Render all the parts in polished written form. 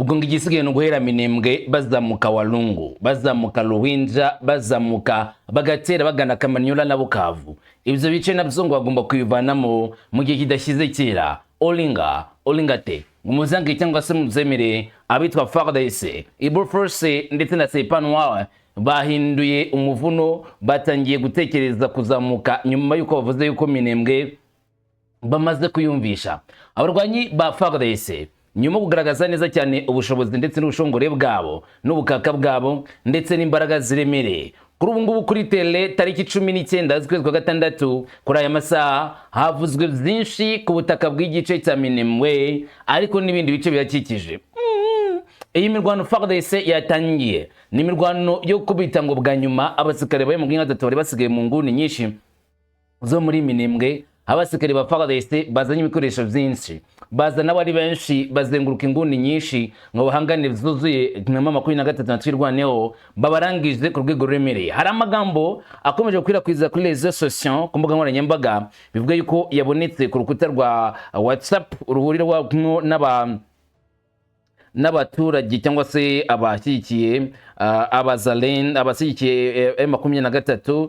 Ubwo ngo igisigaye ni uguhera Minembwe, bazamuka Walungu, bazamuka Luhinja, bazamuka bagatera bagana Kamanyola na Bukavu. Ibyo bice nabyo ngo bagomba kubivanamo mu gihe kidashyize kera. Olinga Olingate ngo muzange cyangwa se muzemere, abitwa FARDC, Ibu Force ndetse na Serpent Noir bahinduye umuvuno, batangiye gutekereza kuzamuka nyuma y'uko bavuze yuko Minembwe bamaze kuyumvisha. Abarwanyi ba FARDC, nyuma yo kugaragaza neza cyane ubushobozi ndetse n'ubushongore bwabo n'ubukaka bwabo ndetse n'imbaraga ziremereye, kuri ubu ngubu kuri terrain, tariki 19 z'ukwezi kwa gatandatu, kuri aya masaha havuzwe byinshi ku butaka bw'igice cya Minembwe, ariko n'ibindi bice biyakikije. Iyi mirwano FARDC yatangiye ni imirwano yo kubita ngo bwa nyuma abasirikare bari mu gatatu bari basigaye mu nguni nyinshi zo muri Minembwe. Abasirikare ba FARDC bazanye ibikoresho byinshi, baza nabo ari benshi, bazenguruka inguni nyinshi ngo bahangane zuzuye na M23 na Twirwaneho, babarangije ku rwego ruremereye. Hari amagambo akomeje gukwirakwiza kuri réseaux sociaux, ku mbuga nkoranyambaga, bivuga yuko yabonetse ku rukuta rwa WhatsApp ruhurirwamo n'abaturage cyangwa se abashyigikiye abazalen, abashyigikiye M23,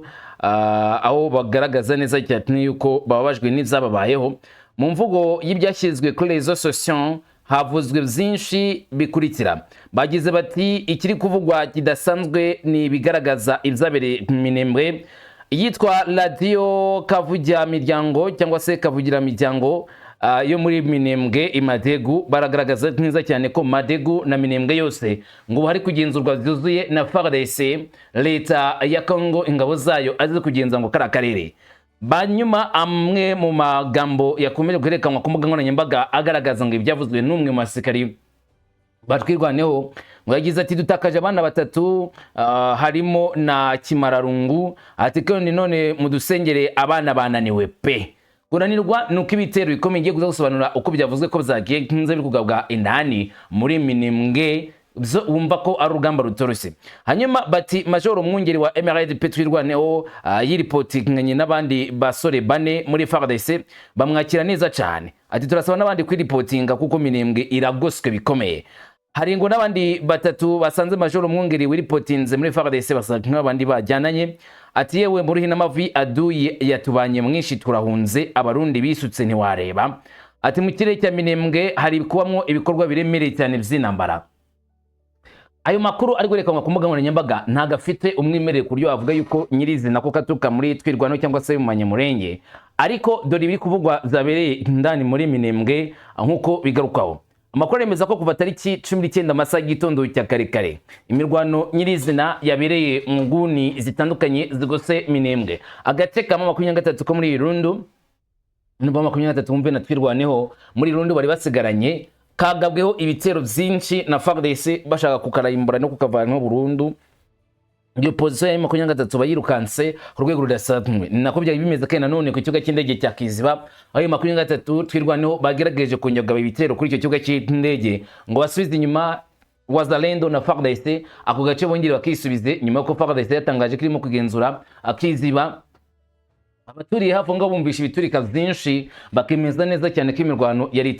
aho bagaragaza neza cyane yuko bababajwe n'ibyababayeho. Mu mvugo y'ibyashyizwe kuri réseaux sociaux havuzwe byinshi bikurikira. Bagize bati: "Ikiri kuvugwa kidasanzwe ni ibigaragaza ibyabereye Minembwe." Iyitwa Radiyo Kavugira Miryango cyangwa se Kavugira Miryango yo muri Minembwe Imadegu baragaragaza neza cyane ko Madegu na Minembwe yose ngo hari kugenzurwa byuzuye na FARDC. Leta ya Congo, ingabo zayo azi kugenza ngo kari karere. Banyuma amwe mu magambo yakomeje kwerekanwa ku mbuga nkoranyambaga agaragaza ngo ibyavuzwe n'umwe mu basirikari batwirwaneho, ngo yagize ati: "Dutakaje abana batatu, harimo na Kimararungu." Ati kandi none mudusengere, abana bananiwe pe. Kunanirwa ni uko ibitero bikomeye ngiye kuza gusobanura uko byavuzwe ko byagiye nze biri kugabwa indani muri Minembwe, byo wumva ko ari urugamba rutoroshye. Hanyuma bati: "Majoro Mwungeri wa MRDP Twirwaneho yiripotinganye n'abandi basore bane muri FARDC, bamwakira neza cyane." Ati: "Turasaba n'abandi kwiripotinga kuko Minembwe iragoswe bikomeye." Hari ngo n'abandi batatu basanze Majoro Mwungeri wiripotinze muri FARDC, basa nk'abandi bajyananye. Ati: "Yewe, muri n'amavi aduyi yatubanye mwinshi, turahunze, Abarundi bisutse ntiwareba." Ati: "Mu kirere cya Minembwe hari kubamwo ibikorwa biremereye cyane by'intambara." Ayo makuru ari kwerekanwa ku mbuga nkoranyambaga ntabwo afite umwimerere ku buryo wavuga yuko nyirizina ko katuruka muri Twirwano cyangwa se mu Manyamurenge, ariko dore ibiri kuvugwa byabereye indani muri Minembwe nk'uko bigarukwaho. Amakuru aremeza ko kuva tariki 19, amasaha y'igitondo cya kare kare, imirwano nyirizina yabereye mu nguni zitandukanye zigose Minembwe. Agace ka 23 ko muri Irundu, numva 23 wumve na Twirwaneho, muri Irundu bari basigaranye, kagabweho ibitero byinshi na FARDC bashaka kukarayimbura no kukavanaho burundu. Iyo position ya 23 bayirukanse ku rwego rudasanzwe. Ni nako byari bimeze kandi nanone ku kibuga cy'indege cya Kiziba, aho 23 Twirwaneho bagerageje kongera ibitero kuri icyo kibuga cy'indege ngo basubize inyuma Wazalendo na FARDC, ako gace bongere bakisubize, nyuma y'uko FARDC yatangaje ko irimo kugenzura Akiziba. Abaturiye hafi aho ngaho bumvisha ibiturika byinshi, bakemeza neza cyane ko imirwano yari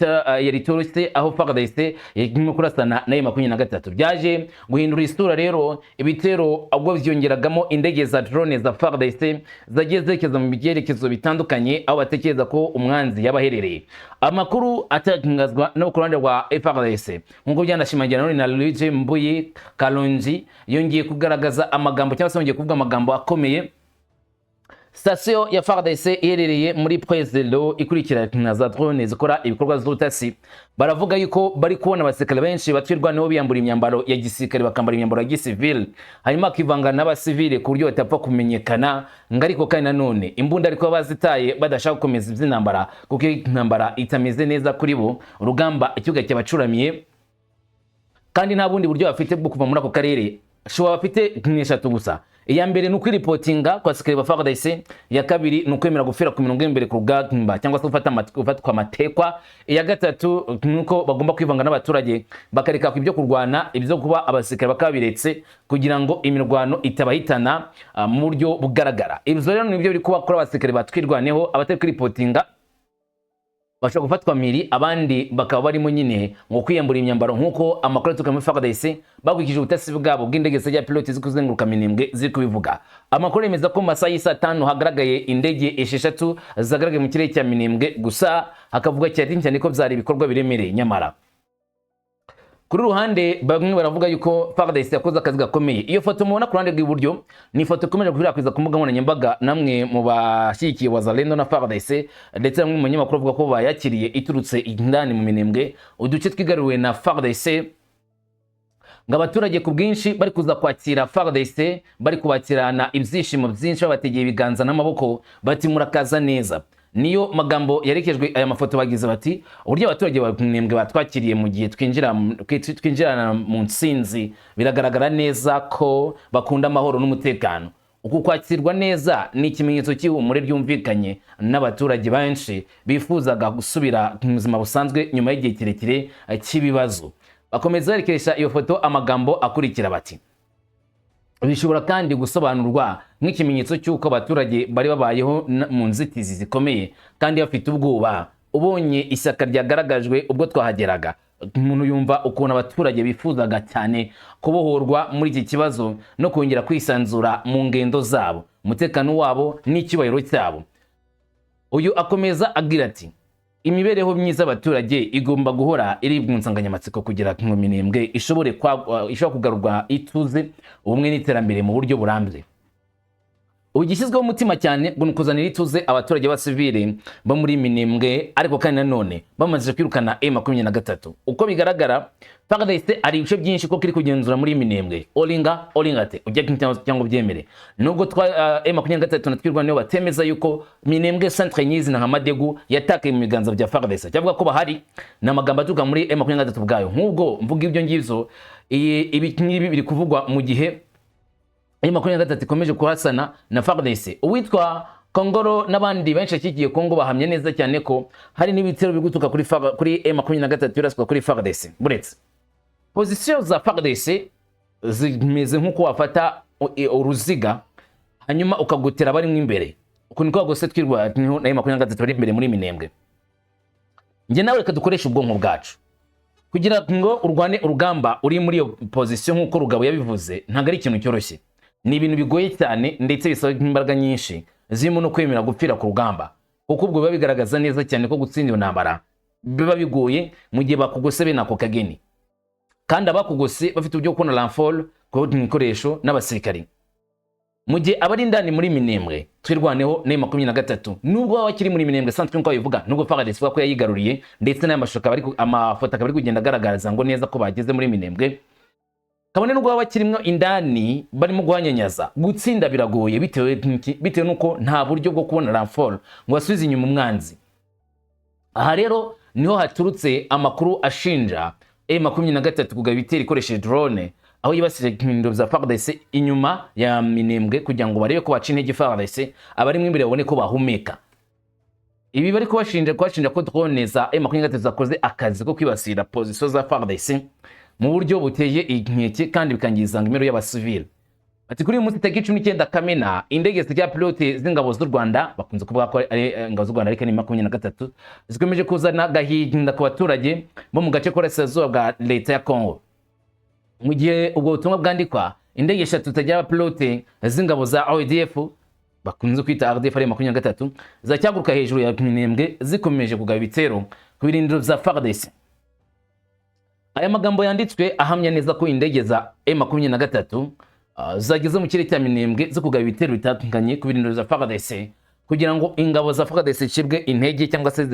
itoroshye, aho FARDC irimo kurasana na 23. Byaje guhindura isura rero ibitero ubwo byongeragamo indege za drone za FARDC zagiye zerekeza mu byerekezo bitandukanye aho batekereza ko umwanzi yaba aherereye. Amakuru atangazwa no ku ruhande rwa FARDC, nk'uko byanashimangira nanone na Luigi Mbuyi Kalonji, yongeye kugaragaza amagambo cyangwa se yongeye kuvuga amagambo akomeye. Sitasiyo ya FARDC iherereye muri Prezelo ikurikirana za drone zikora ibikorwa z'ubutasi, baravuga yuko bari kubona abasirikare benshi batwirwaneho biyambura imyambaro ya gisirikare, bakambara imyambaro ya gisivile, hanyuma bakivanga n'abasivile ku buryo batapfa kumenyekana. Ngo ariko kandi nanone imbunda ariko bazitaye, badashaka gukomeza iby'intambara kuko intambara itameze neza kuri bo. Urugamba ikibuga cyabacuramiye kandi nta bundi buryo bafite bwo kuva muri ako karere. Choix bafite ni eshatu gusa: iya mbere ni ukwiripotinga kwa basirikare ba FARDC, iya kabiri ni ukwemera gupfira ku mirongo y'imbere ku rugamba cyangwa se gufatwa amatekwa, iya gatatu ni uko bagomba kwivanga n'abaturage, bakareka ibyo kurwana, ibyo kuba abasirikare bakabiretse, kugira ngo imirwano itabahitana mu buryo bugaragara. Ibyo rero nibyo biri kuba kuri abasirikare batwirwaneho abatari kwiripotinga. Bashobora gufatwa miri, abandi bakaba barimo nyine ngo kwiyambura imyambaro, nk'uko amakuru aturuka muri FARDC bakurikije ubutasi bwabo bw'indege zijya pilote ziri kuzenguruka Minembwe ziri kubivuga. Amakuru yemeza ko mu masaha y'isaa 5 hagaragaye indege esheshatu zagaragaye mu kirere cya Minembwe, gusa hakavuga cyane cyane ko byari ibikorwa biremereye. Nyamara kuri ruhande bamwe baravuga yuko FARDC yakoze akazi gakomeye. Iyo foto mubona ku ruhande rw'iburyo ni ifoto ikomeje gukwirakwiza ku mbuga nkoranyambaga namwe mu bashyigikiye Wazalendo na FARDC, ndetse bamwe mu banyamakuru bavuga ko bayakiriye iturutse indani mu Minembwe, uduce twigaruriwe na FARDC, ngo abaturage ku bwinshi bari kuza kwakira FARDC, bari kubakirana ibyishimo byinshi, babategeye ibiganza n'amaboko bati: "Murakaza neza." Niyo magambo yerekejwe aya mafoto. Bagize bati: "Uburyo abaturage ba Minembwe batwakiriye mu gihe twinjirana mu ntsinzi biragaragara neza ko bakunda amahoro n'umutekano. Uku kwakirwa neza ni ikimenyetso cy'ihumure ryumvikanye n'abaturage benshi bifuzaga gusubira mu buzima busanzwe nyuma y'igihe kirekire cy'ibibazo." Bakomeza berekeresha iyo foto amagambo akurikira bati: "Bishobora kandi gusobanurwa nk'ikimenyetso cy'uko abaturage bari babayeho mu nzitizi zikomeye kandi bafite ubwoba. Ubonye ishyaka ryagaragajwe ubwo twahageraga, umuntu yumva ukuntu abaturage bifuzaga cyane kubohorwa muri iki kibazo no kongera kwisanzura mu ngendo zabo, umutekano wabo n'icyubahiro cyabo." Uyu akomeza agira ati: "Imibereho myiza y'abaturage igomba guhora iri mu nsanganyamatsiko kugira ngo Minembwe ishobore kugarurwa ituze, ubumwe n'iterambere mu buryo burambye." Ubu gishyizweho umutima cyane ngo ni ukuzanira ituze abaturage b'abasivile bo muri Minembwe, ariko kandi nanone bamaze kwirukana M23. Uko bigaragara, FARDC hari ibice byinshi ko kiri kugenzura muri Minembwe, oringa oringate ujya cyangwa ubyemere, nubwo twa M23 na Twirwaneho batemeza yuko Minembwe centre nyizina nka Madegu yatakaye mu biganza bya FARDC cyangwa ko bahari. Ni amagambo aturuka muri M23 ubwayo. Nk'ubwo mvuga ibyo ngibyo, ibi ngibi biri kuvugwa mu gihe M23 ikomeje kuhasana na FARDC. Uwitwa Kongoro n'abandi benshi ashyigikiye Kongo bahamya neza cyane ko hari n'ibitero biri guturuka kuri M23 biraswa kuri FARDC. Buretse position za FARDC zimeze nk'uko wafata uruziga hanyuma ukagutera barimo imbere, uku niko wagose Twirwaneho na M23 bari imbere muri Minembwe. Njye nawe reka dukoreshe ubwonko bwacu. Kugira ngo urwane urugamba uri muri iyo position, nk'uko Rugabo yabivuze, ntabwo ari ikintu cyoroshye. Ni ibintu bigoye cyane, ndetse bisaba imbaraga nyinshi zirimo no kwemera gupfira ku rugamba, kuko ubwo biba bigaragaza neza cyane ko gutsinda iyo ntambara biba bigoye mu gihe bakugose bene ako kageni, kandi abakugose bafite uburyo bwo kubona renfort, kubona ibikoresho n'abasirikari. Mu gihe abari indani muri Minembwe, Twirwaneho na 23, nubwo baba bakiri muri Minembwe centre nk'uko babivuga, nubwo FARDC ivuga ko yayigaruriye, ndetse n'aya mashusho akaba ari amafoto akaba ari kugenda agaragaza ngo neza ko bageze muri Minembwe, kabone nubwo baba bakirimo indani barimo guhanyanyaza, gutsinda biragoye. Bitewe n'iki? Bitewe n'uko nta buryo bwo kubona renfort ngo basubize inyuma umwanzi. Aha rero niho haturutse amakuru ashinja M23 kugaba ibitero ikoresheje drone, aho yibasije ibirindiro bya FARDC inyuma ya Minembwe kugira ngo barebe ko baca intege FARDC, abarimo imbere babone ko bahumeka. Ibi bari kubashinja ko drone za M23 zakoze akazi ko kwibasira position za FARDC mu buryo buteye inkeke kandi bikangiza imibereho y'abasivili. Ati: "Kuri uyu munsi tariki 19 Kamena, indege zitagira pilote z'ingabo z'u Rwanda," bakunze kuvuga ko ari ingabo z'u Rwanda ariko ni 23, "zikomeje kuzana agahinda ku baturage bo mu gace k'uburasirazuba bwa leta ya Congo. Mu gihe ubwo butumwa bwandikwa, indege eshatu zitagira abapilote z'ingabo za RDF, bakunze kwita RDF ari 23, ziracyaguruka hejuru ya Minembwe, zikomeje kugaba ibitero ku birindiro bya FARDC." Aya magambo yanditswe ahamya neza ko indege za M23 zageze mu kirere cya Minembwe zo kugaba ibitero bitandukanye ku birindiro bya FARDC, kugira ngo ingabo za FARDC zicibwe intege cyangwa se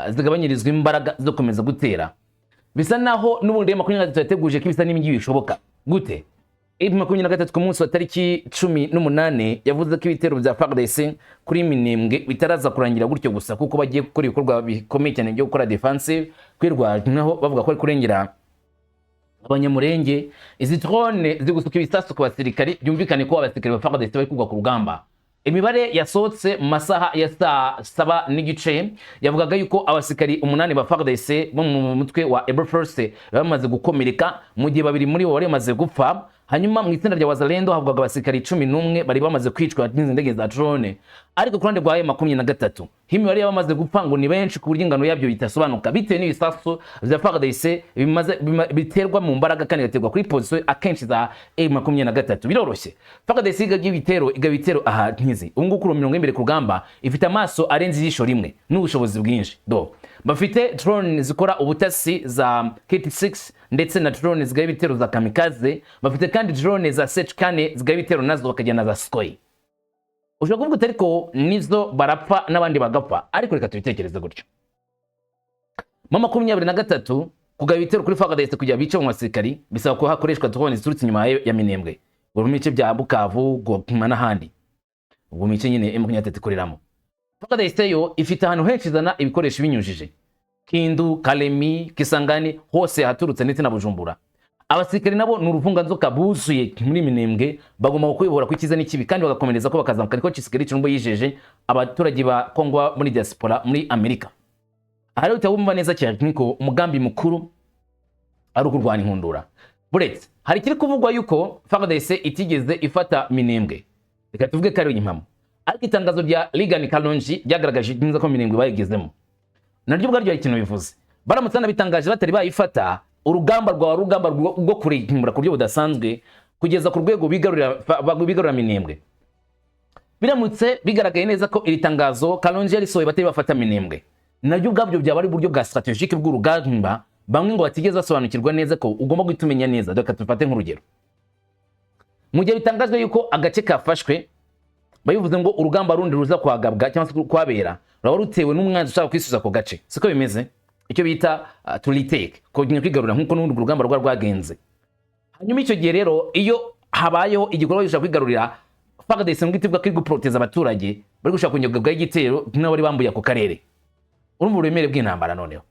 zigabanyirizwe imbaraga zo gukomeza gutera. Bisa naho n'ubundi M23 yateguje ko ibisa n'ibingibi bishoboka. Gute? M23 ku munsi wa tariki 18 yavuze ko ibitero bya FARDC kuri Minembwe bitaraza kurangira gutyo gusa, kuko bagiye gukora ibikorwa bikomeye cyane byo gukora defensive, kwirwanaho, bavuga ko ari kurengera Abanyamurenge. Izi drone ziri gusuka ibisasu ku basirikari, byumvikane ko abasirikari ba FARDC bari kugwa ku rugamba. Imibare yasohotse mu masaha ya saa 7:30 yavugaga yuko abasirikari umunani ba FARDC bo mu mutwe wa Able Force bamaze gukomereka, mu gihe babiri muri bo bari bamaze gupfa. Hanyuma mu itsinda rya Wazalendo havugwaga abasirikari 11 bari bamaze kwicwa n'izi ndege za drone, ariko ku ruhande rwa M23 imibare y'abamaze gupfa ngo ni benshi ku buryo ingano yabyo bitasobanuka, bitewe n'ibisasu bya FARDC bimaze biterwa mu mbaraga kandi bigaterwa kuri position akenshi za M23. Biroroshye, FARDC igabye ibitero, igaba ibitero aha nkizi ubu ngubu kuri mirongo imbere ku rugamba, ifite amaso arenze ijisho rimwe n'ubushobozi bwinshi. Do bafite drone zikora ubutasi za KT6 ndetse na drone zigaba ibitero za kamikaze. Bafite kandi drone za Sech 4 zigaba ibitero nazo, bakajyana za Sukhoi. Ushobora kuvuga uti ariko nizo barapfa n'abandi bagapfa, ariko reka tubitekereze gutyo. Mu 23 kugaba ibitero kuri FARDC kugira bice mu basirikari bisaba ko hakoreshwa drone ziturutse inyuma ya Minembwe, ngo mu bice bya Bukavu, Goma n'ahandi, ubwo mu bice nyine M23 ikoreramo. FARDC yo ifite ahantu henshi izana ibikoresho binyujije Kindu, Kalemi, Kisangani, hose haturutse, ndetse na Bujumbura. Abasirikare nabo ni uruvunganzoka buzuye muri Minembwe, bagomba kwihora ku cyiza n'ikibi kandi bagakomereza ko bakazamuka. Niko Tshisekedi Tshilombo yijeje abaturage ba Kongo muri diaspora muri Amerika. Aha rero uhita neza cyane ko umugambi mukuru ari ukurwana inkundura. Buretse hari ikiri kuvugwa yuko FARDC itigeze ifata Minembwe, reka tuvuge ko ari impamo, ariko itangazo rya Reagan Kalonji ryagaragaje neza ko Minembwe bayigezemo. Naryo ubwaryo hari ikintu bivuze. Baramutse banabitangaje batari bayifata, urugamba rwawe urugamba rwo kurimbura ku buryo budasanzwe kugeza ku rwego bigarurira Minembwe. Biramutse bigaragaye neza ko iri tangazo Kalonji yarisohoye batari bafata Minembwe, naryo ubwabyo byaba ari uburyo bwa stratégique bw'urugamba bamwe ngo batigeze basobanukirwa neza ko ugomba guhita umenya neza. Reka tufate nk'urugero: mu gihe bitangajwe yuko agace kafashwe, babivuze ngo urugamba rundi ruza kwagabwa cyangwa se kwabera ruraba rutewe n'umwanzi ushaka kwisubiza ako gace, siko bimeze? Icyo bita to retake, kongera kwigarurira, nk'uko n'ubundi urugamba rwa rwagenze. Hanyuma icyo gihe rero, iyo habayeho igikorwa gishobora kwigarurira, FARDC ngo ivuga ko iri guproteza abaturage, bari gushaka kongera kugabwaho igitero n'abari bambuye ako karere. Urumva uburemere bw'intambara. Noneho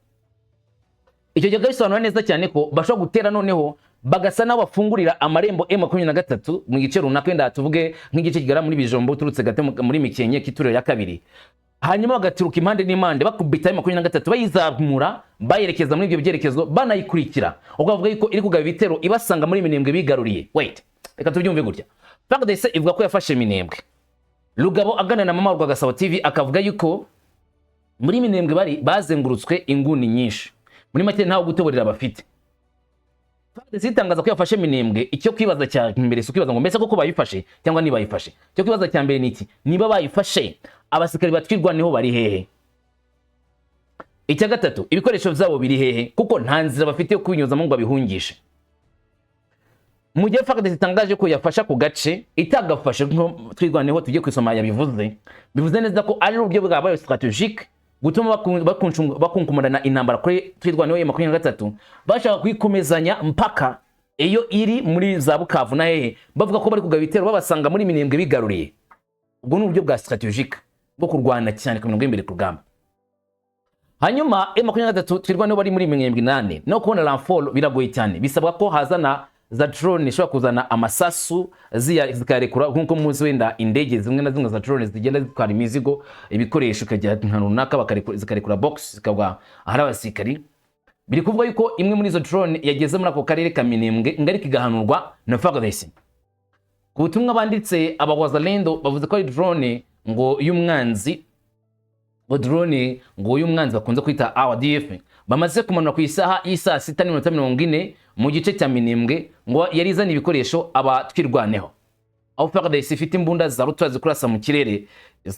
icyo gihe bisobanura neza cyane ko bashobora gutera, noneho bagasa n'aho bafungurira amarembo M23 mu gice runaka, wenda tuvuge nk'igice kigera muri Bijombo uturutse gato muri Mikenke, Kituriro ya kabiri, hanyuma bagaturuka impande n'impande bakubita M23, bayizamura, bayerekeza muri ibyo byerekezo, banayikurikira. Ubwo bavuga yuko iri kugaba ibitero ibasanga muri Minembwe bigaruriye. Wait, reka tubyumve gutya: FARDC ivuga ko yafashe Minembwe, Rugabo aganira na Mama Rwagasabo TV akavuga yuko muri Minembwe bari bazengurutswe inguni nyinshi, muri make ntawe gutoborera bafite. FARDC itangaza ko yafashe Minembwe, icyo kwibaza cya mbere si ukwibaza ngo mbese koko bayifashe cyangwa ntibayifashe. Icyo kwibaza cya mbere ni iki: niba bayifashe, abasirikari batwirwaneho bari hehe? Icya gatatu, ibikoresho byabo biri hehe? Kuko nta nzira bafite yo kubinyuzamo ngo babihungishe. Mu gihe FARDC itangaje ko yafasha ku gace, itagafashe nko Twirwaneho tujye kwisoma yabivuze, bivuze neza ko ari uburyo bwabaye stratégique gutuma bakunkumurana intambara kuri Twirwaneho ya 23, bashaka kuyikomezanya mpaka iyo iri muri za Bukavu na hehe, bavuga ko bari kugaba ibitero babasanga muri Minembwe bigaruriye. Ubwo ni uburyo bwa stratégique bwo kurwana cyane ku mirongo y'imbere ku rugamba. Hanyuma M23 Twirwaneho bari muri Minembwe 8, no kubona renfort biragoye cyane, bisabwa ko hazana za drone ishobora kuzana amasasu zikayarekura, nk'uko muzi wenda indege zimwe na zimwe za drone zigenda zitwara imizigo, ibikoresho, ikajya ahantu runaka, zikarekura box zikagwa ahari abasirikari. Biri kuvuga yuko imwe muri izo drone yageze muri ako karere ka Minembwe ngo ariko igahanurwa na FARDC. Ku butumwa banditse, aba Wazalendo bavuze ko ari drone ngo y'umwanzi, ngo drone ngo y'umwanzi bakunze kwita RDF, bamaze kumanura ku isaha y'isaa 6:40 mu gice cya Minembwe, ngo yari izana ibikoresho aba Twirwaneho, aho FARDC ifite imbunda za rutura zikurasa mu kirere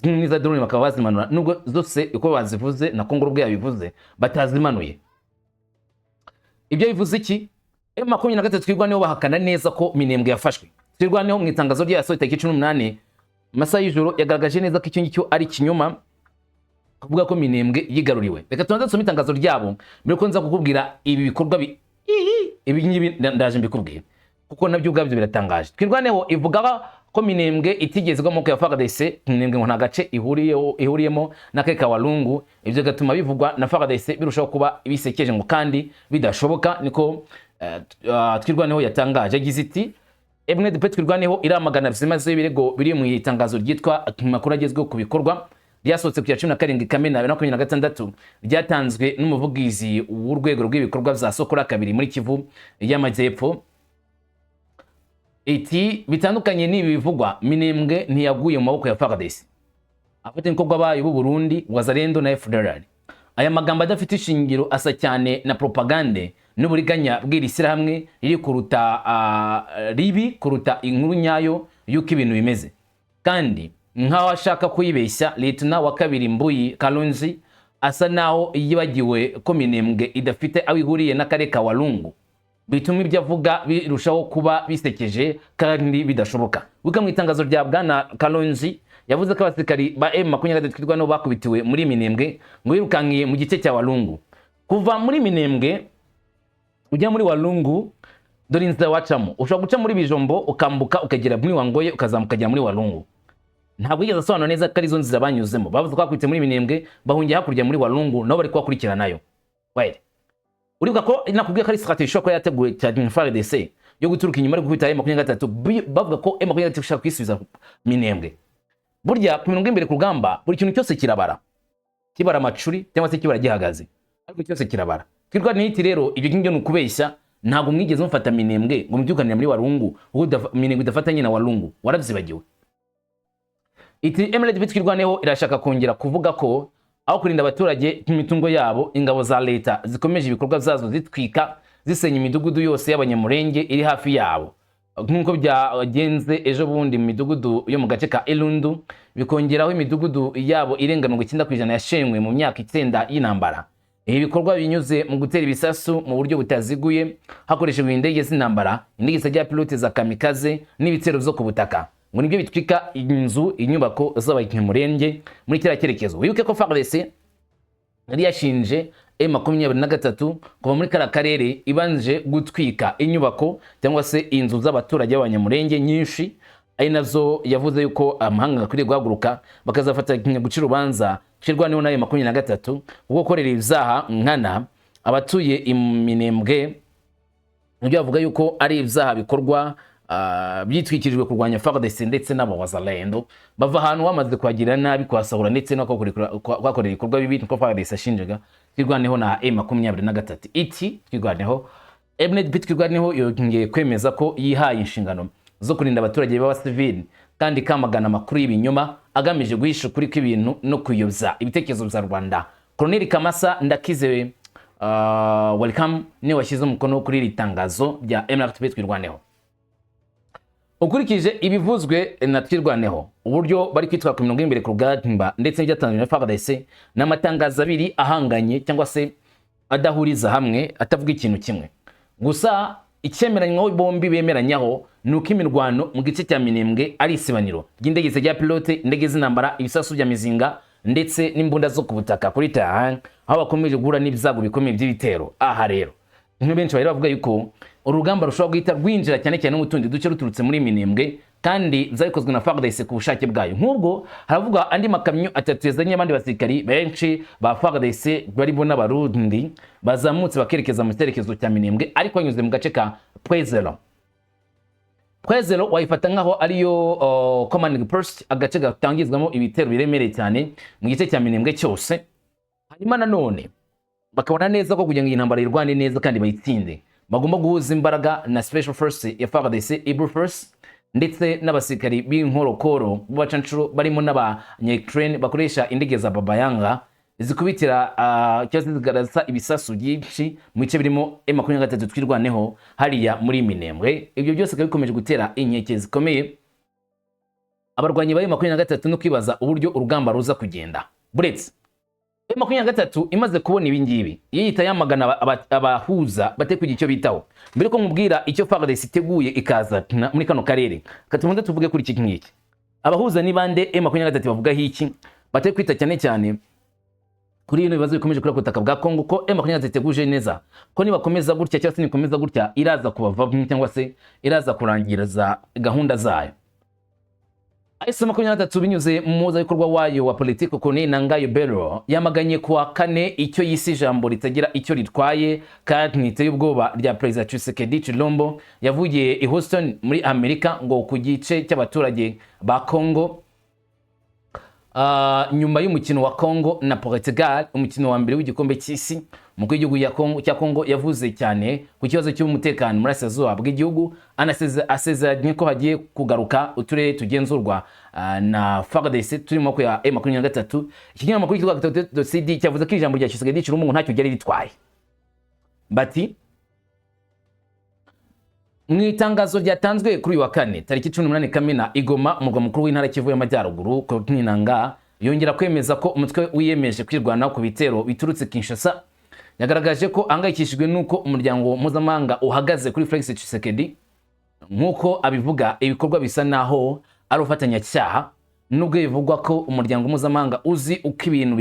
n'iza drone, bakaba bazimanura, nubwo zose uko bazivuze na Kongo ubwo yabivuze batazimanuye. Ibyo bivuze iki? M23 Twirwaneho bahakana neza ko Minembwe yafashwe. Twirwaneho mu itangazo ryayo yasohoye tariki 18 amasaha y'ijoro yagaragaje neza ko icyo ngicyo ari ikinyoma, kuvuga ko Minembwe yigaruriwe. Reka tubanze dusome itangazo ryabo mbere ko nza kukubwira ibi bikorwa ibi ngibi ndaje mbikubwira, kuko nabyo ubwabyo biratangaje. Twirwaneho ivuga ko Minembwe itigeze igwa mu maboko ya FARDC. Minembwe ngo nta gace ihuriyeho ihuriyemo n'akarere ka Walungu, ibyo bigatuma bivugwa na FARDC birushaho kuba bisekeje ngo kandi bidashoboka. Niko Twirwaneho yatangaje. Yagize iti: "MNDP Twirwaneho iramagana byimazeyo ibirego biri mu itangazo ryitwa amakuru agezweho ku bikorwa, ryasohotse ku ya 17 Kamena 2026, ryatanzwe n'umuvugizi w'urwego rw'ibikorwa bya Sokola 2 muri Kivu y'Amajyepfo." Iti bitandukanye n'ibi bivugwa, Minembwe ntiyaguye mu maboko ya FARDC, abafatanyabikorwa bayo b'u Burundi, Wazalendo na FDLR. Aya magambo adafite ishingiro asa cyane na propagande n'uburiganya bw'iri shyirahamwe riri kuruta ribi kuruta inkuru nyayo y'uko ibintu bimeze. Kandi nk'aho ashaka kuyibeshya, Lieutenant wa kabiri Mbuyi Kalonji asa naho yibagiwe ko Minembwe idafite aho ihuriye n'akarere ka Walungu, bituma ibyo avuga birushaho kuba bisekeje kandi bidashoboka. Wiga mu itangazo rya Bwana Kalonji, yavuze ko abasirikari ba M23 Twirwaneho bakubitiwe muri Minembwe ngo birukankiye mu gice cya Walungu. Kuva muri Minembwe ujya muri Walungu, dore inzira wacamo: ushobora guca muri Bijombo, ukambuka ukagera muri Wangoye, ukazamuka ukagera muri Walungu. Ntabwo yigeze asobanura neza ko arizo nzira banyuzemo. Bavuze ko bakubitiwe muri Minembwe, bahungiye hakurya muri Walungu, nabo bari kubakurikiranayo. Well, uribuka ko nakubwiye ko ari strategie ishobora kuba yateguwe cyane FARDC yo guturuka inyuma ari gukubita M23, bavuga ko M23 ishaka kwisubiza Minembwe. Burya ku mirongo y'imbere ku rugamba, buri kintu cyose kirabara, kibara amacuri cyangwa se kibara gihagaze, ariko cyose kirabara. Twirwaneho iti rero ibyo ngibyo ni ukubeshya, ntabwo mwigeze mufata Minembwe ngo mubyukanire muri Walungu, kuko Minembwe idafatanye na Walungu, warabyibagiwe. Iti MRDP Twirwaneho irashaka kongera kuvuga ko aho kurinda abaturage n'imitungo yabo, ingabo za leta zikomeje ibikorwa byazo zitwika, zisenya imidugudu yose y'Abanyamurenge iri hafi yabo, nk'uko byagenze ejo bundi mu midugudu yo mu gace ka Elundu, bikongeraho imidugudu yabo irenga 90% yashenywe mu myaka 9 y'intambara. Ibi bikorwa binyuze mu gutera ibisasu mu buryo butaziguye hakoreshejwe indege z'intambara, indege zitagira pilote za kamikaze n'ibitero byo ku butaka, ngo nibyo bitwika inzu, inyubako z'Abanyamurenge muri kiriya cyerekezo. Wibuke ko FARDC yari yashinje M23 kuva muri kariya karere ibanje gutwika inyubako cyangwa se inzu z'abaturage b'Abanyamurenge nyinshi, ari nazo yavuze yuko amahanga akwiriye guhaguruka bakazafata guca urubanza Twirwaneho na M23 kuko gukorera ibyaha nkana abatuye Iminembwe. Nibyo bavuga yuko ari ibyaha bikorwa byitwikirijwe kurwanya FARDC ndetse n'abawazalendo, bava ahantu bamaze kuhagirira nabi, kuhasahura ndetse no kuhakorera ibikorwa bibi. Niko FARDC yashinjaga Twirwaneho na M23. Iti Twirwaneho, MNDP Twirwaneho yongeye kwemeza ko yihaye inshingano zo kurinda abaturage b'abasivili, kandi kamagana amakuru y'ibinyoma agamije guhisha ukuri kw'ibintu no kuyobya ibitekerezo bya rubanda. Colonel Kamasa Ndakizewe welcome niwe washyize umukono kuri iri tangazo rya MRTP Twirwaneho. Ukurikije ibivuzwe na Twirwaneho, uburyo bari kwitwara ku mirongo y'imbere ku rugamba ndetse n'ibyatanzwe na FARDC, ni amatangazo abiri ahanganye cyangwa se adahuriza hamwe, atavuga ikintu kimwe. Gusa icyemeranywaho bombi bemeranyaho ni uko imirwano mu gice cya Minembwe ari isibaniro ry'indege zitagira pilote, indege z'intambara, ibisasu bya mizinga ndetse n'imbunda zo ku butaka kuri terrain, aho bakomeje guhura n'ibyago bikomeye by'ibitero. Aha rero niho benshi bari bavuga yuko urugamba rushobora guhita rwinjira cyane cyane no mu tundi duce ruturutse muri Minembwe, kandi byakozwe na FARDC ku bushake bwayo. Nk'ubwo haravugwa andi makamyo atatu yazanye abandi basirikari benshi ba FARDC barimo n'Abarundi, bazamutse bakerekeza mu cyerekezo cya Minembwe, ariko banyuze mu gace ka Pwezero. Pwezero wayifata nkaho ariyo commanding post, agace gatangizwamo ibitero biremereye cyane mu gice cya Minembwe cyose. Hanyuma nanone bakabona neza ko kugira ngo iyi ntambara irwane neza kandi bayitsinde, bagomba guhuza imbaraga na Special Force ya FARDC, Eagle Force, ndetse n'abasirikari b'inkorokoro b'abacanshuro barimo n'abanya-Ukraine bakoresha indege za Baba Yaga zikubitira cyangwa se zigaragaza ibisasu byinshi mu bice birimo M23 Twirwaneho hariya muri Minembwe. Ibyo byose bikaba bikomeje gutera inkeke zikomeye abarwanyi ba M23 no kwibaza uburyo urugamba ruza kugenda. Buretse M23 imaze kubona ibi ngibi, yihita yamagana abahuza bate kugira icyo bitaho. Mbere ko nkubwira icyo FARDC iteguye ikaza muri kano karere, katubanze tuvuge kuri iki ngiki: abahuza ni bande? M23 bavugaho iki? Bate kwita cyane cyane kuri bino bibazo bikomeje kuri butaka bwa Kongo, ko M23 iteguje neza ko nibakomeza gutya cyangwa se nikomeza gutya iraza kubavamo cyangwa se iraza kurangiriza gahunda zayo. AFC 23, binyuze mu muhuzabikorwa wayo wa politiki Corneille Nangaa Yobeluo, yamaganye kuwa kane icyo yise ijambo ritagira icyo ritwaye kandi riteye ubwoba rya Perezida Tshisekedi Tshilombo yavugiye i Houston muri Amerika, ngo ku gice cy'abaturage ba Congo. Nyuma y'umukino wa Congo na Portugal, umukino wa mbere w'igikombe cy'isi, umukuru w'igihugu cya Congo yavuze cyane ku kibazo cy'umutekano muri Burasirazuba bw'igihugu, asezeranye ko hagiye kugaruka uturere tugenzurwa na FARDC turi mu maboko ya M23. Iki kinyamakuru cyitwa Actualité.cd cyavuze ko ijambo rya Tshisekedi Tshilombo ntacyo ryari ritwaye. Bati mu itangazo ryatanzwe kuri uyu wa kane tariki 18 Kamena i Goma, umurwa mukuru w'intara Kivu y'Amajyaruguru, Corneille Nangaa yongera kwemeza ko umutwe wiyemeje kwirwanaho ku bitero biturutse Kinshasa. Yagaragaje ko ahangayikishijwe n'uko umuryango mpuzamahanga uhagaze kuri Felix Tshisekedi. Nk'uko abivuga, ibikorwa bisa naho ari ubufatanyacyaha, nubwo bivugwa ko umuryango mpuzamahanga uzi uko ibintu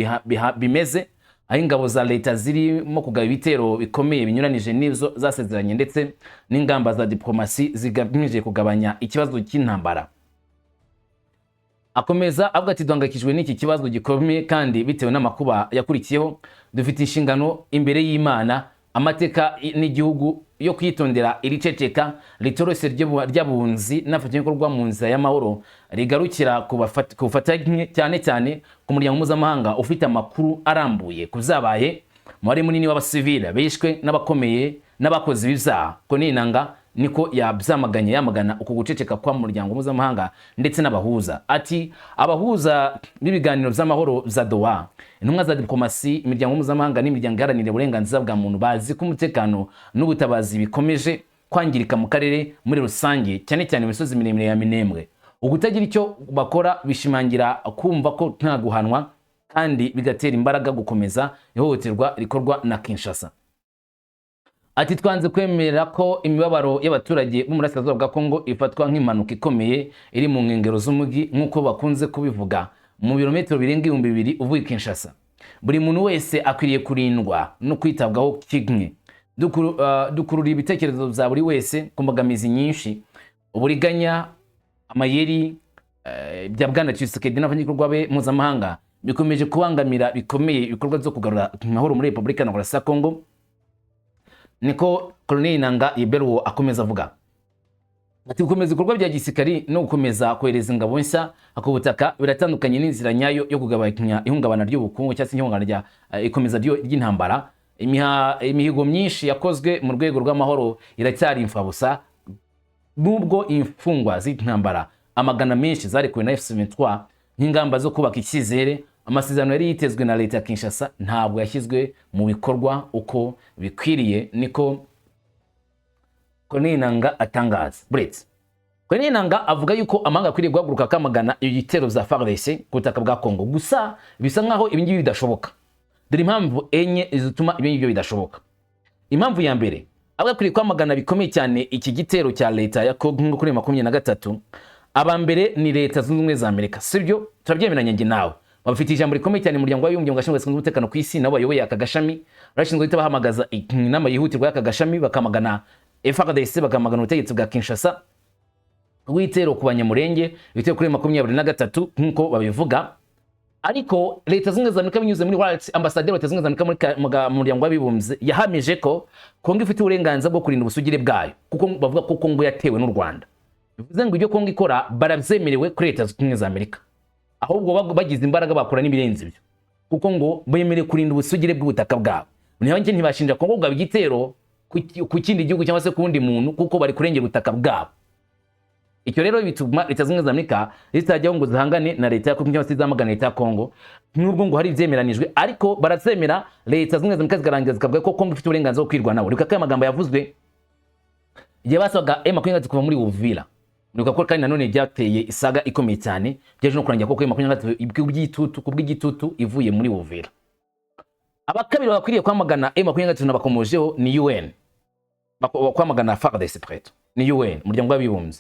bimeze, aho ingabo za leta zirimo kugaba ibitero bikomeye binyuranije n'izo zasezeranye ndetse n'ingamba za diplomasi zigamije kugabanya ikibazo cy'intambara. Akomeza avuga ati: "Duhangayikishijwe n'iki kibazo gikomeye kandi bitewe n'amakuba yakurikiyeho, dufite inshingano imbere y'Imana, amateka n'igihugu yo kwitondera iri ceceka ritorose ry'abunzi n'abafatanyabikorwa mu nzira y'amahoro rigarukira ku bufatanye, cyane cyane ku muryango mpuzamahanga ufite amakuru arambuye ku byabaye, umubare munini w'abasivile bishwe n'abakomeye n'abakoze ibyaha." Corneille Nangaa niko yabyamaganye, yamagana uku guceceka kwa muryango mpuzamahanga ndetse n'abahuza. Ati: "Abahuza b'ibiganiro by'amahoro za Doha, intumwa za diplomasi, imiryango mpuzamahanga n'imiryango iharanira uburenganzira bwa muntu bazi ko umutekano n'ubutabazi bikomeje kwangirika mu karere muri rusange, cyane cyane mu misozi miremire ya Minembwe. Ukutagira icyo bakora bishimangira kumva ko nta guhanwa kandi bigatera imbaraga gukomeza ihohoterwa rikorwa na Kinshasa." Ati: "Twanze kwemera ko imibabaro y'abaturage bo mu burasirazuba bwa Kongo ifatwa nk'impanuka ikomeye iri mu nkengero z'umujyi, nk'uko bakunze kubivuga, mu birometero birenga 2000 uvuye i Kinshasa. Buri muntu wese akwiriye kurindwa no kwitabwaho kimwe. Dukurura ibitekerezo bya buri wese ku mbogamizi nyinshi, uburiganya, amayeri bya Bwana Tshisekedi n'abanyagikorwa be mpuzamahanga bikomeje kubangamira bikomeye ibikorwa byo kugarura amahoro muri Repubulika Demokarasi ya Kongo." Niko Colonel Nangaa Iberuwo akomeza avuga. Ati: "Gukomeza ibikorwa bya gisirikari no gukomeza kohereza ingabo nshya ku butaka biratandukanye n'inzira nyayo yo kugabanya ihungabana ry'ubukungu cyangwa se ihungabana rya ikomeza ry'intambara. Imihigo myinshi yakozwe mu rwego rw'amahoro iracyari imfabusa, nubwo imfungwa z'intambara amagana menshi zarekuwe na M23 nk'ingamba zo kubaka icyizere. Amasezerano yari yitezwe na leta ya Kinshasa ntabwo yashyizwe mu bikorwa uko bikwiriye." Niko Corneille Nangaa atangaza. Buretse Corneille Nangaa avuga yuko amahanga akwiriye guhaguruka akamagana ibitero bya FARDC ku butaka bwa Congo. Gusa bisa nkaho ibi ngibi bidashoboka. Dore impamvu enye zituma ibi ngibyo bidashoboka. Impamvu ya mbere, abo akwiriye kwamagana bikomeye cyane iki gitero cya leta ya Congo kuri 23, aba mbere ni Leta Zunze Ubumwe za Amerika. Sibyo? Turabyemeranya njye nawe. Bafite ijambo rikomeye cyane mu muryango w'abibumbye, mu gashami gashinzwe umutekano ku isi. Nabo bayoboye aka gashami, barashinzwe guhita bahamagaza inama yihutirwa y'aka gashami, bakamagana FARDC, bakamagana ubutegetsi bwa Kinshasa rw'ibitero ku Banyamurenge, ibitero kuri 23 nk'uko babivuga. Ariko Leta Zunze Ubumwe za Amerika, binyuze muri Waltz, ambasaderi wa Leta Zunze Ubumwe za Amerika muri mu muryango w'abibumbye, yahamije ko Kongo ifite uburenganzira bwo kurinda ubusugire bwayo, kuko bavuga ko Kongo yatewe n'u Rwanda. Bivuze ngo ibyo Kongo ikora barabyemerewe kuri Leta Zunze Ubumwe za Amerika, ahubwo bagize imbaraga bakora n'ibirenze ibyo, kuko ngo bemerewe kurinda ubusugire bw'ubutaka bwabo. Niba ntibashinja Kongo kugaba igitero ku kindi gihugu cyangwa se ku wundi muntu, kuko bari kurengera ubutaka bwabo. Icyo rero bituma Leta Zunze Ubumwe za Amerika zitajyaho ngo zihangane na leta ya Kongo cyangwa se zamagana leta ya Kongo, nubwo ngo hari ibyemeranijwe. Ariko barabyemera, Leta Zunze Ubumwe za Amerika zikarangiza zikavuga ko Kongo ifite uburenganzira bwo kwirwanaho. Reka ko aya magambo yavuzwe igihe basabaga M23 kuva muri Uvira. Muribuka ko kandi nanone byateye isaga ikomeye cyane, byaje no kurangira koko M23 kubw'igitutu ivuye muri Uvira. Abakabiri bakwiriye kwamagana M23 nabakomojeho ni UN. Kwamagana FARDC plutôt ni UN, umuryango w'abibumbye.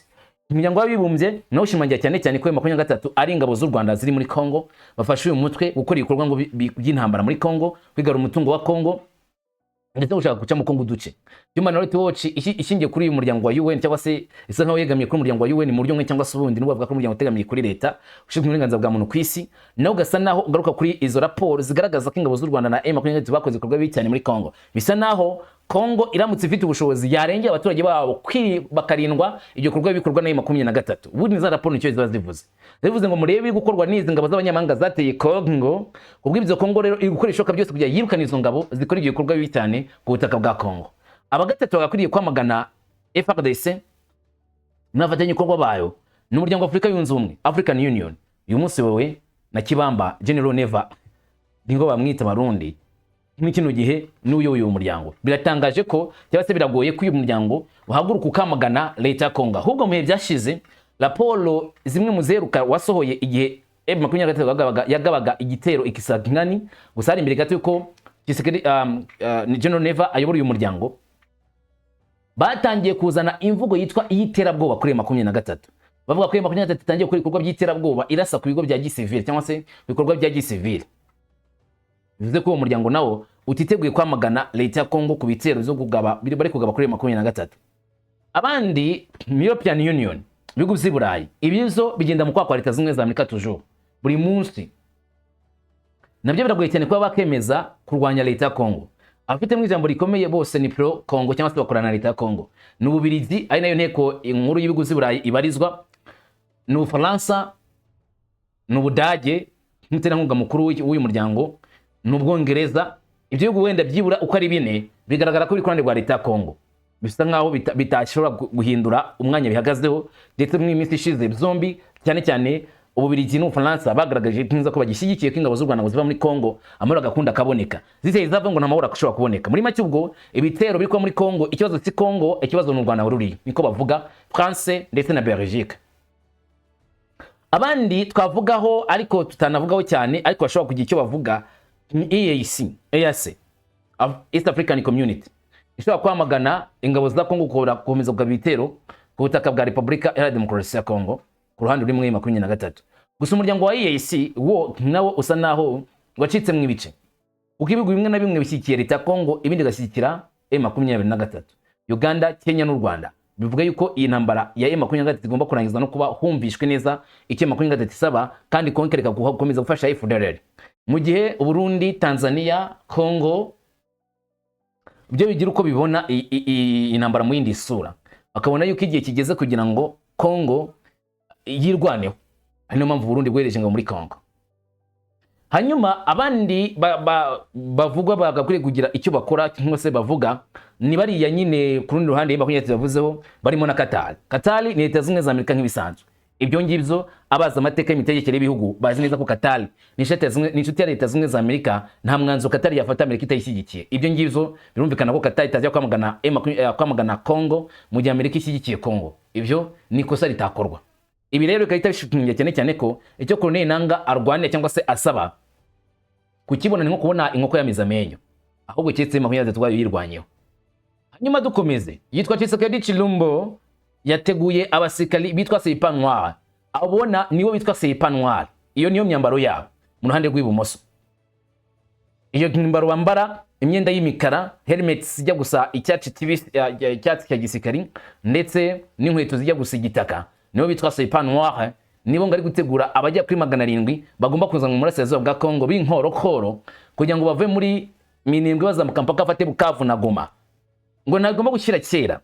Umuryango w'abibumbye nawo ushimangira cyane cyane ko M23 ari ingabo z'u Rwanda ziri muri Congo, bafashe uyu mutwe gukora ibikorwa ngo by'intambara muri Congo, kwigarura umutungo wa Congo ndetse no gushaka guca mu Congo uduce. Human Rights Watch ishingiye kuri uyu muryango wa UN, cyangwa se isa nkaho yegamiye kuri umuryango wa UN mu buryo bumwe cyangwa se ubundi, nubwo bavuga ko umuryango utegamiye kuri leta ushinzwe uburenganzira bwa muntu ku isi, nawe ugasa naho ugaruka kuri izo raporo zigaragaza ko ingabo z'u Rwanda na M23 bakoze ibikorwa bibi cyane muri Congo. Bisa naho Kongo iramutse ifite ubushobozi yarengera abaturage babo bakarindwa ibyo bikorwa bikorwa na 23. Ubundi za raporo nicyo ziba zivuze, zivuze ngo murebe ibiri gukorwa n'izi ngabo z'abanyamahanga zateye Kongo. Kubw'ibyo, Kongo rero iri gukora ibishoboka byose kugira yirukane izo ngabo zikora ibyo bikorwa bibi cyane ku butaka bwa Kongo. Aba gatatu bagakwiriye kwamagana FARDC n'abafatanyabikorwa bayo ni Umuryango wa Afurika Yunze Ubumwe, African Union. Uyu munsi wowe na Kibamba General Neva, niko bamwita Abarundi muri kino gihe, n'uyoboye uyu muryango. Biratangaje ko, cyangwa se biragoye ko uyu muryango uhaguruka ukamagana leta ya Kongo. Ahubwo mu bihe byashize, raporo zimwe mu zeruka wasohoye igihe M23 yagabaga igitero i Kisangani, gusa hari imbere gato yuko Tshisekedi, General Neva ayobora uyu muryango, batangiye kuzana imvugo yitwa iy'iterabwoba kuri 23, bavuga ko 23 itangiye gukora ibikorwa by'iterabwoba, irasa ku bigo bya gisivile cyangwa se ibikorwa bya gisivile. Bivuze ko uwo muryango nawo utiteguye kwamagana leta ya Kongo ku bitero zo kugaba bari kugaba kuri 23. Abandi ni European Union, ibihugu by'i Burayi. Ibizo bigenda mu kwaha kwa Leta Zunze Ubumwe za Amerika toujours, buri munsi. Nabyo biragoye cyane kuba bakemeza kurwanya leta ya Kongo. Abafitemo ijambo rikomeye bose ni pro Kongo cyangwa se bakorana na leta ya Kongo. Ni Ububirigi, ari nayo nteko inkuru y'ibihugu by'i Burayi ibarizwa, ni Ubufaransa, ni Ubudage nk'umuterankunga mukuru w'uyu muryango, ni Ubwongereza. Ibyo bihugu wenda byibura uko ari bine bigaragara ko biri ku ruhande rwa leta ya Kongo, bisa nkaho bitashobora guhindura umwanya bihagazeho. Ndetse mu minsi ishize zombi, cyane cyane Ububirigi n'Ubufaransa, bagaragaje neza ko bagishyigikiye ko ingabo z'u Rwanda ngo ziva muri Kongo, amahoro agakunda akaboneka. Ziteye zava ngo nta mahoro ashobora kuboneka. Muri make ubwo ibitero biri kuba muri Kongo, ikibazo si Kongo, ikibazo ni u Rwanda ruri, niko bavuga France ndetse na Belgique. Abandi twavugaho ariko tutanavugaho cyane, ariko bashobora kugira icyo bavuga, ni EAC, EAC, East African Community, ishobora kwamagana ingabo za Kongo gukomeza kugaba ibitero ku butaka bwa Repubulika Iharanira Demokarasi ya Kongo ku ruhande ruri muri 23. Gusa umuryango wa EAC wo nawo usa naho wacitse mu ibice, kuko ibihugu bimwe na bimwe bishyigikiye leta ya Kongo, ibindi bigashyigikira M23, Uganda, Kenya n'u Rwanda. Bivuga yuko iyi ntambara ya M23 igomba kurangizwa no kuba humvishwe neza icyo M23 isaba, kandi Kongo ikareka gukomeza gufasha FDLR, mu gihe Burundi, Tanzania, Kongo byo bigira uko bibona intambara mu yindi sura, bakabona yuko igihe kigeze kugira ngo Kongo yirwaneho. Ari niyo mpamvu Burundi bwohereje ingabo muri Kongo. Hanyuma abandi bavugwa bagakwiriye kugira icyo bakora cyangwa se bavuga ni bariya nyine ku rundi ruhande 23 bavuzeho, barimo na Qatar. Qatar ni Leta Zunze Ubumwe za Amerika nk'ibisanzwe. Ibyo ngibyo abazi amateka y'imitegekere y'ibihugu bazi neza ko Qatar ni inshuti ya Leta Zunze Ubumwe za Amerika. Nta mwanzuro Qatar yafata Amerika itayishyigikiye. Ibyo ngibyo birumvikana ko Qatar itajya kwamagana Congo mu gihe Amerika ishyigikiye Congo. Ibyo ni ikosa ritakorwa. Ibi rero bigahita bishimangira cyane cyane ko icyo Corneille Nangaa arwanira cyangwa se asaba kukibona ni nko kubona inkoko yamize amenyo, ahubwo keretse 23 yirwanyeho. Hanyuma dukomeze, yitwa Tshisekedi Tshilombo yateguye abasirikari bitwa Serpent Noir. Abona nibo bitwa Serpent Noir, iyo niyo myambaro yabo mu ruhande rw'ibumoso. Iyo myambaro bambara, imyenda y'imikara, helmets zijya gusa icyatsi kibisi, icyatsi cya gisirikari, ndetse n'inkweto zijya gusa igitaka, nibo bitwa Serpent Noir. Nibo ngo ari gutegura abajya kuri 700 bagomba kuza mu burasirazuba bwa Kongo b'inkorokoro, kugira ngo bave muri Minembwe bazamuka mpaka afate Bukavu na Goma. Ngo ntagomba gushyira kera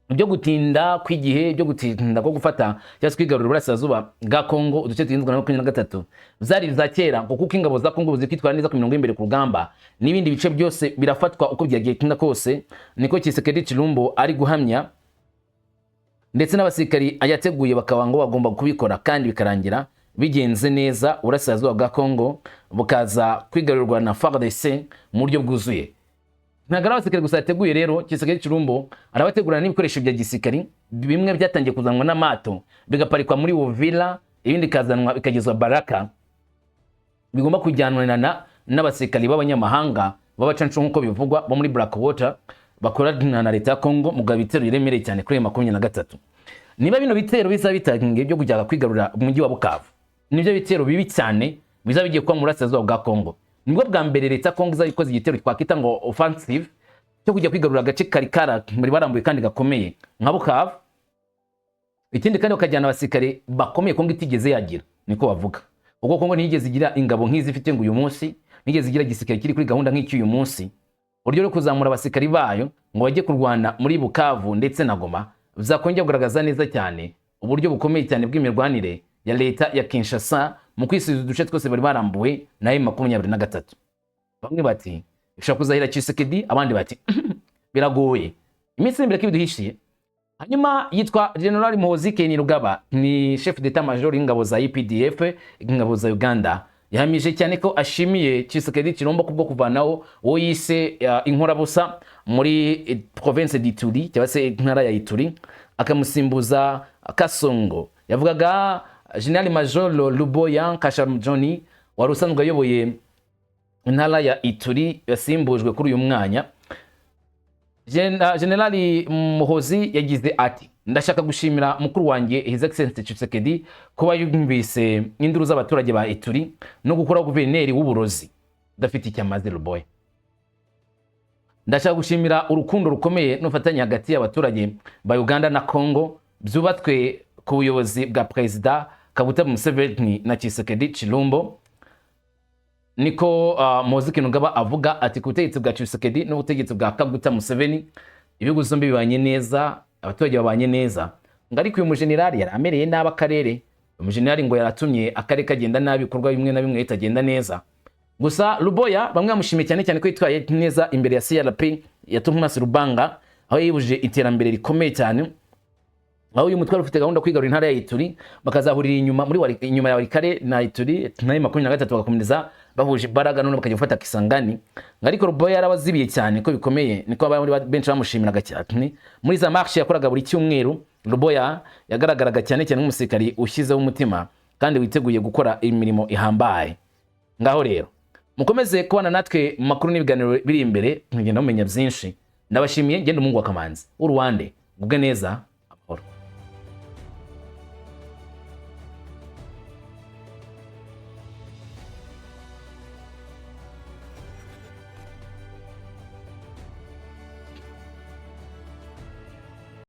ibyo gutinda kw'igihe, byo gutinda ko gufata cyangwa se kwigarurira uburasirazuba bwa Kongo, uduce tugenzwe na 23, byari ibya kera, ngo kuko ingabo za Kongo zikwitwara neza ku mirongo y'imbere ku rugamba, n'ibindi bice byose birafatwa uko byagiye tinda kose. Niko Tshisekedi Tshilombo ari guhamya, ndetse n'abasirikari yateguye bakaba ngo bagomba kubikora kandi bikarangira bigenze neza, uburasirazuba bwa Kongo bukaza kwigarurwa na FARDC mu buryo bwuzuye. Ntabwo ari abasirikare gusa yateguye rero. Tshisekedi Tshilombo arabategurana n'ibikoresho bya gisirikari, bimwe byatangiye kuzanwa n'amato bigaparikwa muri Uvira, ibindi bikazanwa bikagezwa Baraka, bigomba kujyanwa n'abasirikari b'abanyamahanga b'abacancu nk'uko bivugwa bo muri Blackwater, bakorana na leta ya Kongo mu gaba ibitero biremereye cyane kuri 23. Niba bino bitero bizaba bitangiye byo kujya kwigarurira umujyi wa Bukavu, nibyo bitero bibi cyane bizaba bigiye kuba mu burasirazuba bwa Kongo. Nibwo bwa mbere leta ya Kongo izaba ikoze igitero twakwita ngo offensive cyo kujya kwigarurira agace kari kari barambuye kandi gakomeye nka Bukavu. Ikindi kandi bakajyana abasirikare bakomeye Kongo itigeze yagira, niko bavuga, ubwo Kongo ntiyigeze igira ingabo nk'izi ifite ngo uyu munsi, ntiyigeze igira igisirikare kiri kuri gahunda nk'icy'uyu munsi. Uburyo bwo kuzamura abasirikari bayo ngo bajye kurwana muri Bukavu ndetse na Goma bizakongera kugaragaza neza cyane uburyo bukomeye cyane bw'imirwanire ya leta ya Kinshasa mu kwisubiza uduce twose bari barambuwe na M23. Bamwe bati bishobora kuzahira Tshisekedi, abandi bati biragoye. Iminsi iri imbere ko ibiduhishiye. Hanyuma yitwa General Muhoozi Kainerugaba, ni chef d'état major y'ingabo za UPDF, ingabo za Uganda. Yahamije cyane ko ashimiye Tshisekedi Chilombo kubwo kuvanaho uwo yise inkorabusa muri province d'Ituri, cyangwa se intara ya Ituri, akamusimbuza Kasongo. Yavugaga General Major Luboya Nkashama wari usanzwe ayoboye intara ya Ituri, yasimbujwe kuri uyu mwanya. Generali Muhozi yagize ati: "Ndashaka gushimira mukuru wanjye His Excellency Tshisekedi kuba yumvise induru z'abaturage ba Ituri no gukora guverineri w'uburozi udafite icyo amaze, Luboya. Ndashaka gushimira urukundo rukomeye n'ubufatanye hagati y'abaturage ba Uganda na Congo byubatswe ku buyobozi bwa Perezida Kaguta Museveni na Tshisekedi Chilombo." Niko Muhoozi Kainerugaba avuga ati ku butegetsi bwa Tshisekedi n'ubutegetsi bwa Kaguta Museveni, ibihugu zombi bibanye neza, abaturage babanye neza. Ngo ariko uyu mujenerali yari amereye nabi akarere. Uyu mujenerali ngo yaratumye akarere kagenda nabi, ibikorwa bimwe na bimwe bitagenda neza. Gusa Luboya bamwe bamushimiye cyane cyane ko yitwaye neza imbere ya CRP ya Thomas Lubanga, aho yibujije iterambere rikomeye cyane, aho uyu mutwe wari ufite gahunda yo kwigarurira intara ya Ituri, bakazahurira inyuma muri inyuma ya Walikale na Ituri na 23, bagakomeza bahuje imbaraga, none bakajya gufata Kisangani. Ngo ariko Luboya yarabazibiye cyane ko bikomeye, niko abandi benshi bamushimiraga cyane. Muri za marche yakoraga buri cyumweru, Luboya yagaragaraga cyane cyane nk'umusirikari ushyizeho umutima kandi witeguye gukora imirimo ihambaye. Ngaho rero mukomeze kubana natwe mu makuru n'ibiganiro biri imbere, mugenda mumenya byinshi. Ndabashimiye. Ngenda umuhungu wa Kamanzi w'Uruwande, gubwe neza.